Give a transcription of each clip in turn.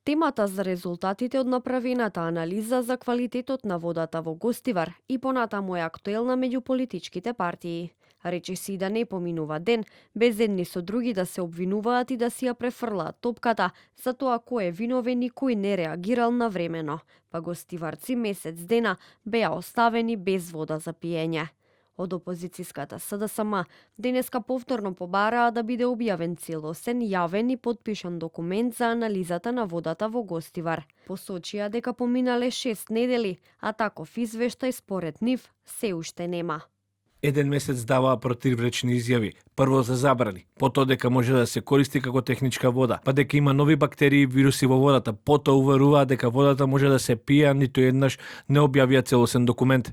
Темата за резултатите од направената анализа за квалитетот на водата во Гостивар и понатаму е актуелна меѓу политичките партии. Рече си да не поминува ден без едни со други да се обвинуваат и да си ја префрлаат топката за тоа кој е виновен и кој не реагирал навремено, па гостиварци месец дена беа оставени без вода за пиење. Од опозицијската СДСМ денеска повторно побараа да биде објавен целосен, јавен и потпишан документ за анализата на водата во Гостивар. Посочија дека поминале 6 недели, а таков извештај според нив се уште нема. Еден месец даваа противречни изјави. Прво за забрани, потоа дека може да се користи како техничка вода, па дека има нови бактерии и вируси во водата, потоа уверуваа дека водата може да се пие, а ниту еднаш не објавија целосен документ.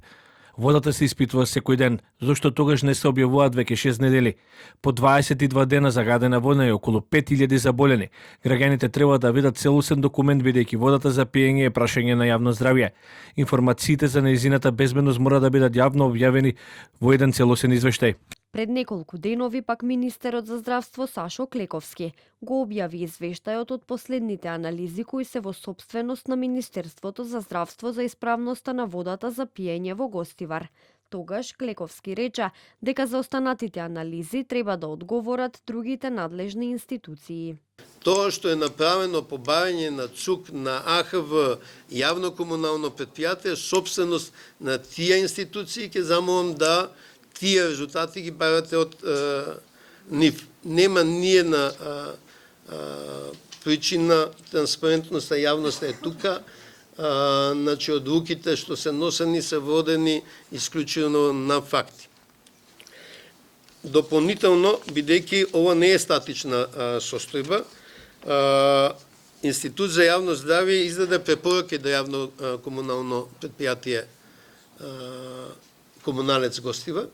Водата се испитува секој ден, зошто тогаш не се објавуваат веќе 6 недели. По 22 дена загадена вода и околу 5000 заболени. Граѓаните треба да видат целосен документ бидејќи водата за пиење е прашање на јавно здравје. Информациите за нејзината безбедност мора да бидат јавно објавени во еден целосен извештај. Пред неколку денови пак министерот за здравство Сашо Клековски го објави извештајот од последните анализи кои се во сопственост на Министерството за здравство за исправноста на водата за пиење во Гостивар. Тогаш Клековски рече дека за останатите анализи треба да одговорат другите надлежни институции. Тоа што е направено по барање на ЦУК, на АХВ, јавно комунално предпријатие, собственост на тие институции, ќе замолам да тие резултати ги барате од нив. Нема ниедна причина, транспарентноста, јавноста е тука, значи одлуките што се носени се водени исклучено на факти. Дополнително, бидејќи ова не е статична состојба, Институт за јавно здравје издаде препораки до јавно комунално предпријатие Комуналец Гостивар.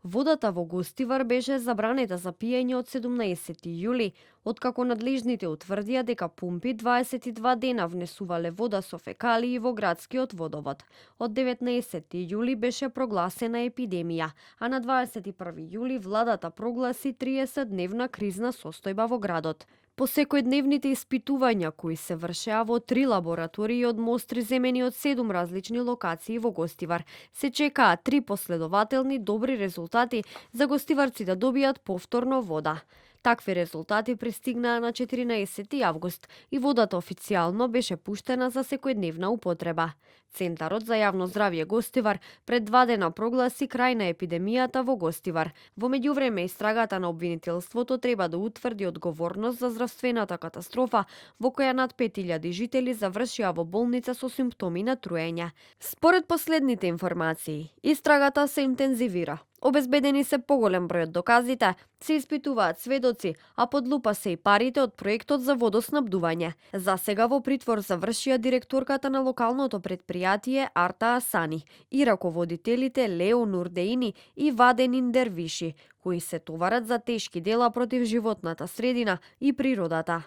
Водата во Гостивар беше забранета за пиење од 17 јули, откако надлежните утврдија дека пумпи 22 дена внесувале вода со фекалии во градскиот водовод. Од 19 јули беше прогласена епидемија, а на 21 јули владата прогласи 30-дневна кризна состојба во градот. По секојдневните испитувања кои се вршеа во 3 лаборатории од мостри земени од 7 различни локации во Гостивар, се чекаа 3 последователни добри резултати за гостиварци да добијат повторно вода. Такви резултати пристигнаа на 14 август и водата официјално беше пуштена за секојдневна употреба. Центарот за јавно здравје Гостивар пред 2 дена прогласи крај на епидемијата во Гостивар. Во меѓувреме истрагата на обвинителството треба да утврди одговорност за здравствената катастрофа во која над 5000 жители завршија во болница со симптоми на труење. Според последните информации, истрагата се интензивира. Обезбедени се поголем број од доказите, се испитуваат сведоци, а под лупа се и парите од проектот за водоснабдување. За сега во притвор завршија директорката на локалното предпријатие Арта Асани и раководителите Лео Нурдеини и Ваденин Дервиши, кои се товарат за тешки дела против животната средина и природата.